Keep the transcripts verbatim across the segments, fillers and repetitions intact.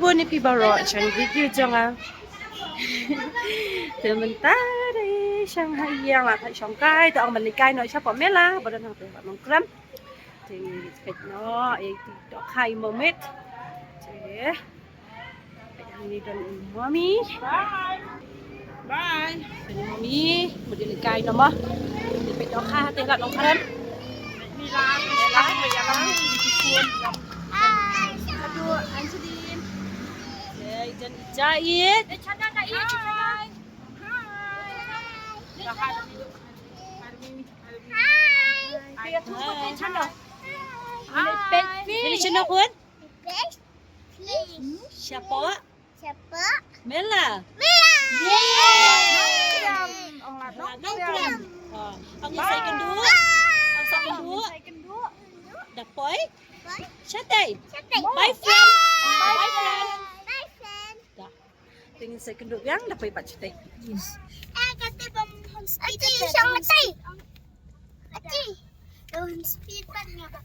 Bun ïa phi baroh sha video jong nga. Te mynta dei sha ha ïing la thait shong kai, te ong ban leit kai noh shapoh mela ba don hangtei ha Nongkrem. Te ngi peit noh ïa i dohkha i Mawmit. Te peit hangne don i Mawmi. Bye. Bye. Mami, mudi leit kai noh mo. Leit peit dohkha te la Nongkrem. Mila, Mila, Mila. Aduh, Angelin. Jai, jan jai. Hi. Hi. Hi. Hi. Hi. Shapoh? Shapoh? Mela. Mela. Yeay. Ong la Nongkrem. Ong la Nongkrem. Oh, ong sa ïakynduh. Ong sa ïakynduh. Da poi. Poi. Shatei. Shatei. Bye friend. Bye. Bye friend. Bye friend. Da. Te ngin sa ïakynduh biang da poi pat shatei. Yes. Eh, kata bom hom speed. Ati, shong ati. Ati. Hom speed pat nga ba.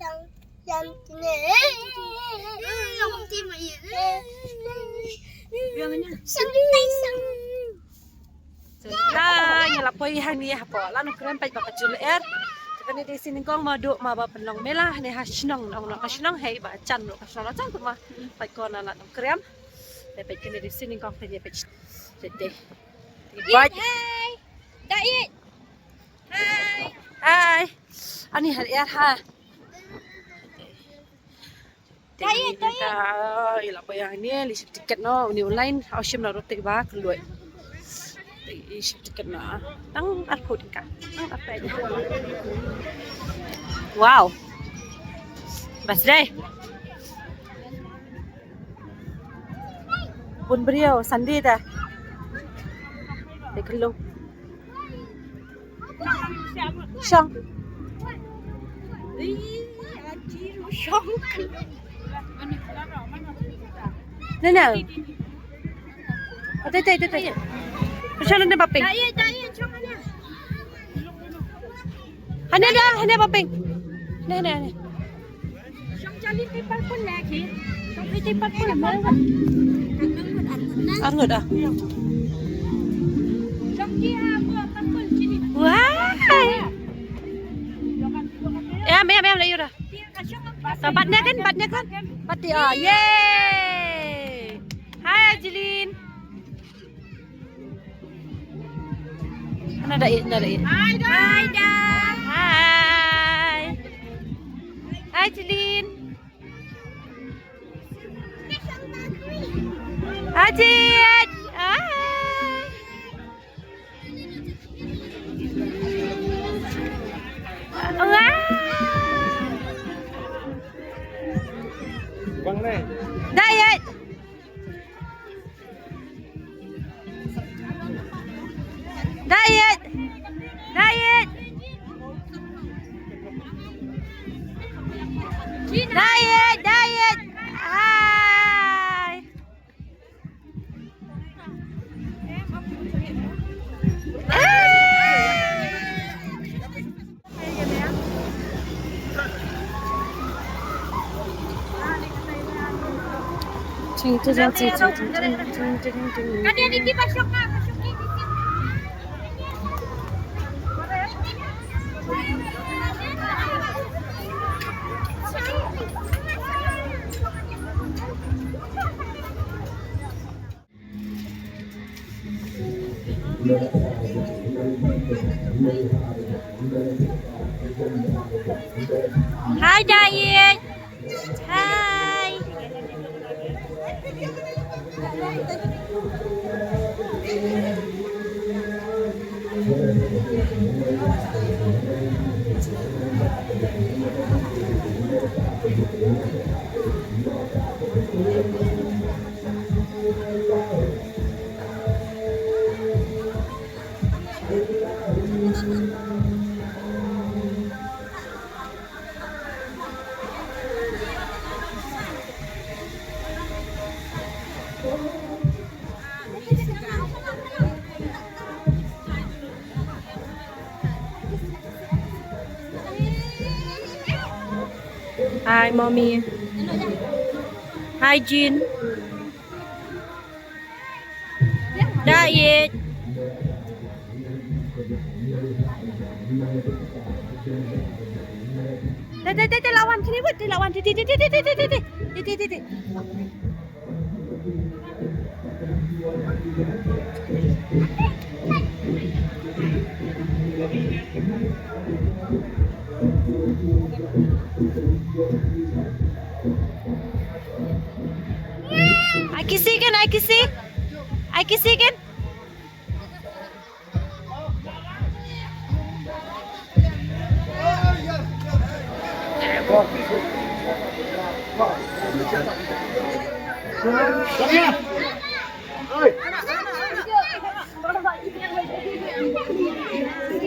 Yang, yang ni. Yang ti ma i. Yang ni. Shong tai shong. Te la ngi la poi hangne hapoh la Nongkrem peit ba ka jur lyer. Te kane dei sien nyngkong ma duh ma ba pynlong mela hangne ha shnong, nong nong ha shnong hei ba jan ruh ka shnong la jan kumba peit ko na la Nongkrem. Te peit kane dei sien nyngkong te peit. Peit dei. Peit. Hi. Da ïeit. Hi. Hi. Ani ha lyer ha. Dai, dai. Ila poi hangne, leit shim tiket noh, une online, u shim na ruh te ba kloi. Leit shim tiket noh. Tang arphew tyngka. Tang arphew. Wow. Best dei. Bun briew, Sunday te. Te khlung. Shong. Shong. Nè nè. Ate te te te. Shong nè ba ping. Hangne da, hangne ba ping. Nè nè nè. Arngut ah. Wah. Em em em, la ïura. Bat ne kan, bat ne kan. Bat ah. Yeay. Hi Angelin. Nada, nada. Hi, Da. Hi. Hi, Celine. Hi, Jade. Hi. Wah. Bang Rai. Diet. Diet. Diet. Diet, diet. Hai. Hai, Jahit. Hai. Hi, Mommy. Hygiene. Da ïeit. Te te te te lawan kini wut te lawan te te te te te te te te te te te. Ai kisi kan, ai kisi. Ai kisi kan.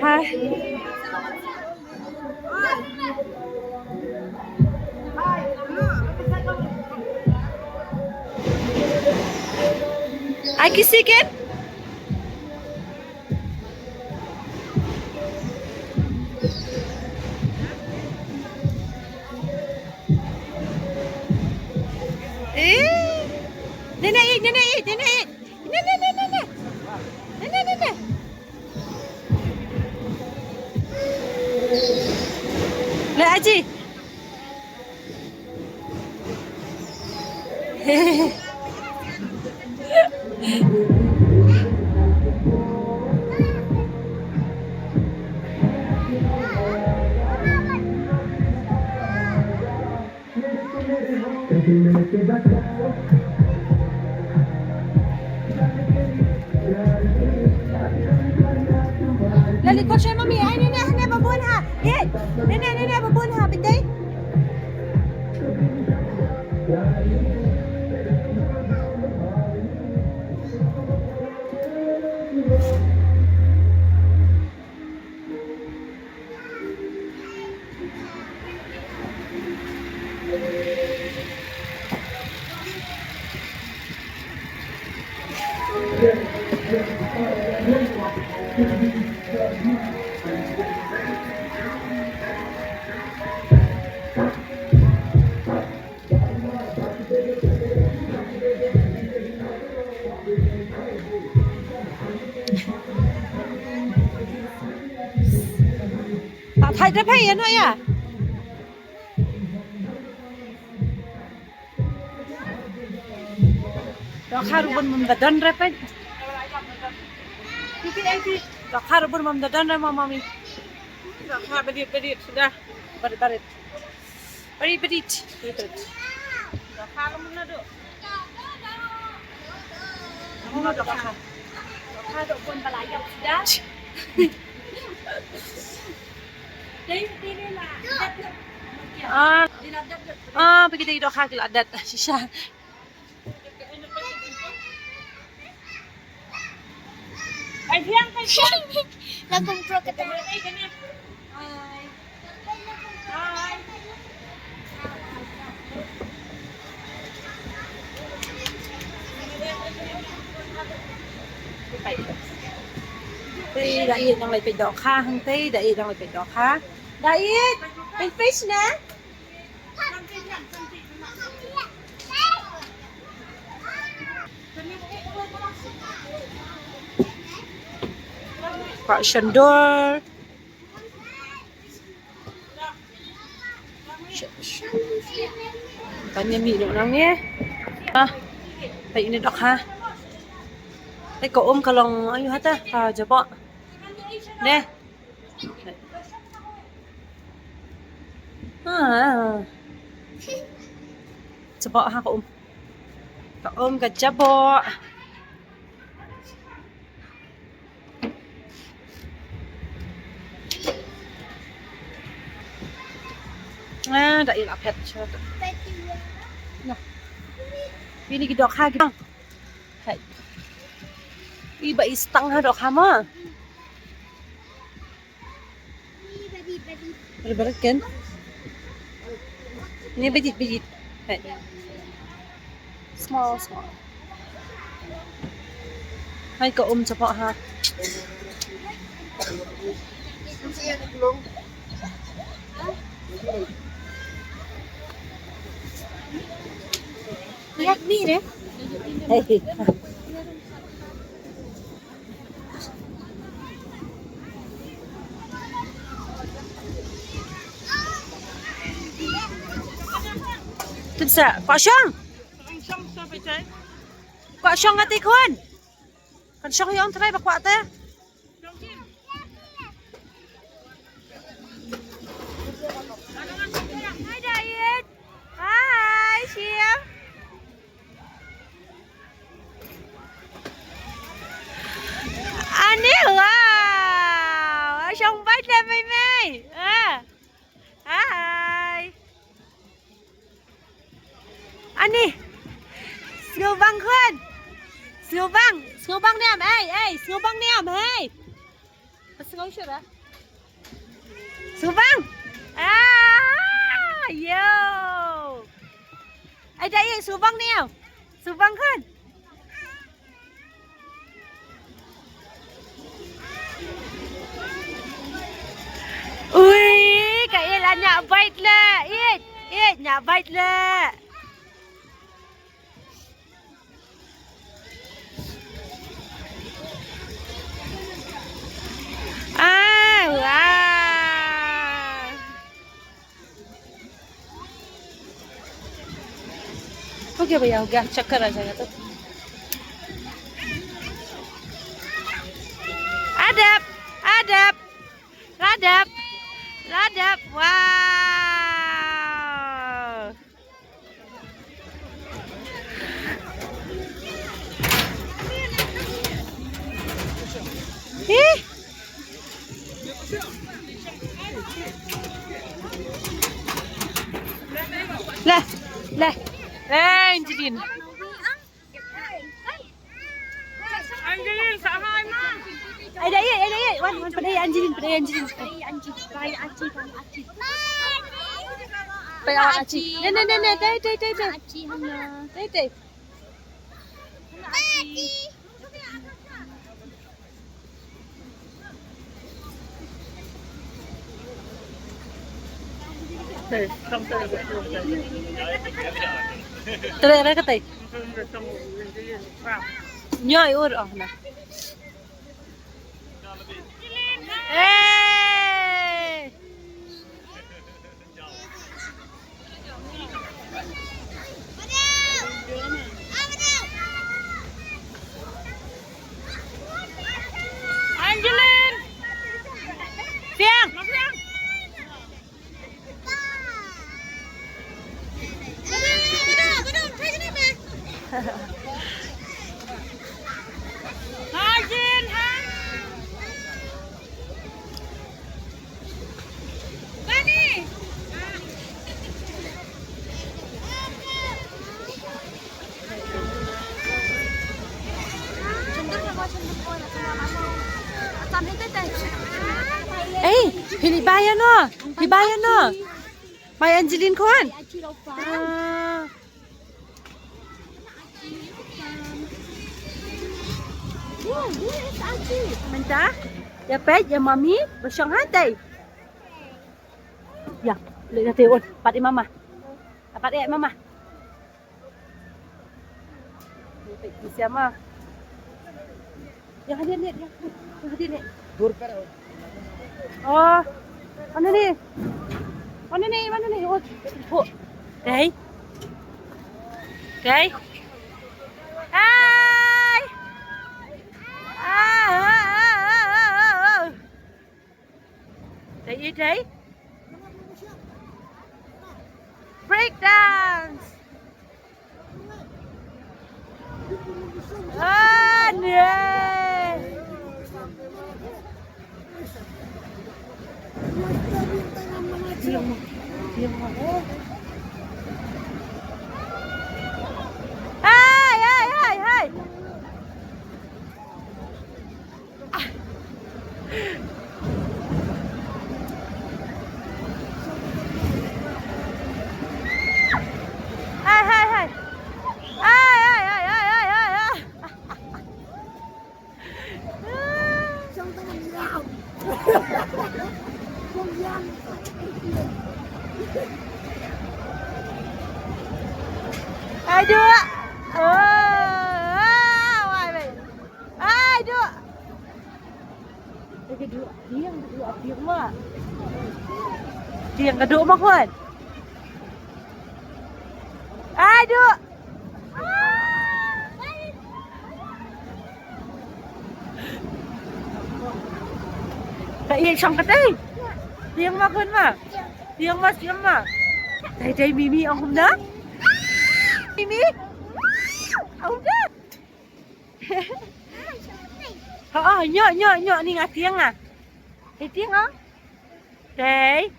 Hai. Ai kisi kan? Eh. Nene, eh, nene, eh, nene, eh. Nene, nene, nene. Nene, nene. Le aji. Lali ko shema mi, ai nene, nene babun ha. Hey, nene, nene babun ha, bitai. Ta thait re phi ïa no ïa. Dohkha ruh bun mom da don re phi. Dohkha ruh bun mom da don re ma mami. Dohkha barit barit suda. Barit barit. Barit barit. Barit barit. Dohkha ruh mom na do. Mom na dohkha. Dohkha ruh bun ba la ïap suda. Ah, ah, phi ki dei dohkha ki la dat shisha. Ai, biang, ai, biang. Lakum crocodile. Ai, ai. Ai. Te da ïeit nang leit peit dohkha hangtei, da ïeit nang leit peit dohkha. Da ïeit, peit fish na. Pak Shandor. Tanya mi dong nang ni. Ah, tai ini dok ha. Tai ko um kalong ayu hata ha jabok. Neh. Ah. Jabok ha ko um. Ka um ka jabok. Ah, da ïa la phet sha. Nah. Ini ki dohkha ki. Hai. I ba i stang ha dohkha ma. Bari bari kan. Ni bajit bajit. Hai. Small small. Hai ka um chapoh ha. Yak mi re. Hey. Tip sa, kwah shong. Kwah shong kati khun. Kan shong ïa ong trai ba kwah te. Hi, Dayet. Hi, Shia. Ani, wow. Shong bait le mei mei. Ah. Hi. Ani. Sngewbang khun. Sngewbang, sngewbang niam. Ei, ei, sngewbang niam. Hey. Sngewbang. Ah, yo. Ai da, ei, sngewbang niam. Sngewbang khun. Ui, ka Ila nya bait le. Ih, ih, nya bait le. Ah, wow. Ho gaya bhaiya, ho gaya, chakkar aa jayega to. Adab, adab, ladab, ladab, wow. Ih. Lah, lah. Eh, Angelin. Angelin, sa hai ma. Ai da, ai da, ai da. Wan, wan, pyndonkam Angelin, pyndonkam Angelin. Pyndonkam Aci. Ne, ne, ne, ne, dei, dei, dei, dei. Dei, dei. Treh re katei. Ñioi ur oh na. Eh. Angelin! Fiang! Angelin, ha! Ei, phi leit bai ïa no, phi bai ïa no. Bai Angelin khun. Ah. Mynta ïa peit ïa mami ba shong hangtei. Ïa, leit hangtei, un pat ïa mama. Pat ïa mama. Peit ïa mama. Ïa, hadien, hadien, ïa. Ïa, hadien, hadien. Oh. Mana ni? Mana ni? Mana ni? Oh. Oh. Dei. Dei. Hai. Ah, ah, ah. Dei, dei. Break dance. Ah, ne. Hai, hai, hai, hai. Hai, hai, hai. Hai, hai, hai. Aduh. Tieng, tieng, tieng ma. Tieng ka duh ma khun. Ai duh. Ka ïa shong ka tei. Tieng ma khun ma. Tieng ma, tieng ma. Tei tei Mimi ong kumno? Mimi. Ong kumno? Ha, ha, nyo, nyo, nyo, ni nga tieng ah. Hei tieng ah. Hei.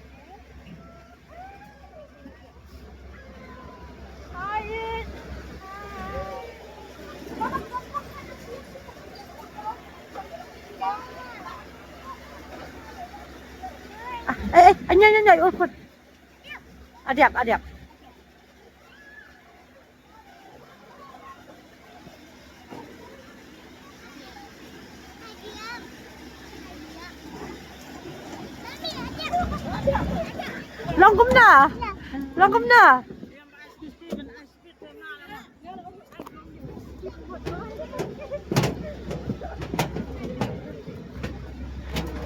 Ah, eh, eh, nyo, nyo, nyo, ulput. Adiak, adiak. Long kumno? Long kumno?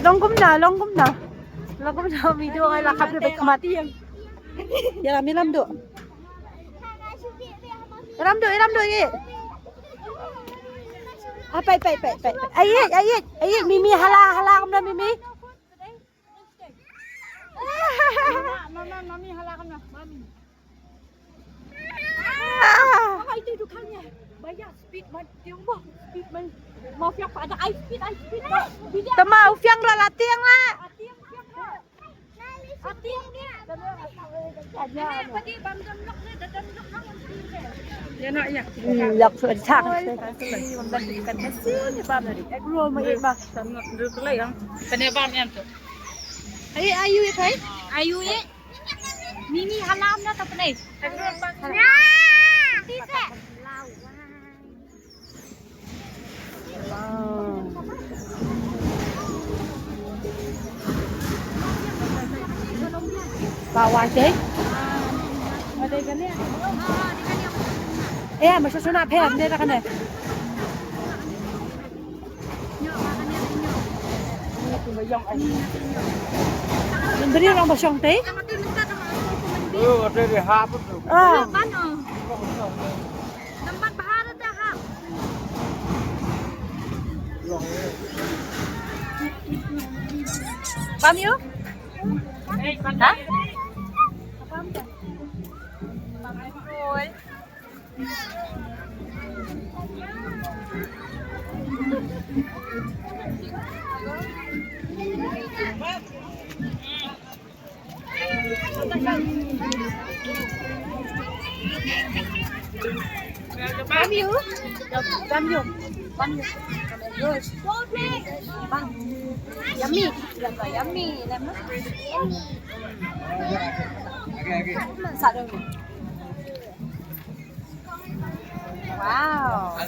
Long kumno, long kumno. Long kumno, mi duh ngai la khap da bad khmat. Ïalam, ïalam duh. Ïalam duh, ïalam duh ïa. Ah, peit, peit, peit, peit. Ai ïeit, ai ïeit, ai ïeit, Mimi hala, hala kumno Mimi. Mama, mami, hala kumno, mami. Ah. Apa itu dukangnya? Bayar speed man, tiang bah, speed man. Mau fiang pada ai speed, ai speed. Tama u fiang ra la tiang la. Tiang, tiang. Ayu, ayu, ayu. Mimi halam na ta pnai. Ba wai te. Eh, ma shu shu na phe ne ta kane. Bri rong ba shong te. Ah. Bam ïu? Ha? Bam ïu? Bam ïu? Bam ïu? Bam. Yummy. Yummy. Yummy. Sa dong. Wow.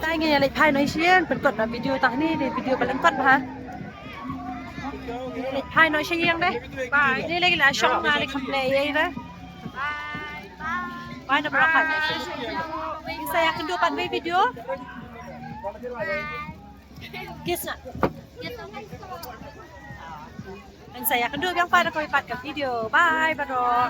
Te ngin ïa leit phai noh sha ïing, pynkut noh video tang hangne, dei video ba lyngkot bha. Leit phai noh sha ïing de. Bye. Dei lei la shong na lei kham lei ïa de. Bye. Bye na baroh. Ngin sa ïakynduh pat wei video. Kiss na. Ngin sa ïakynduh biang pat ha kawei pat ka video. Bye baroh.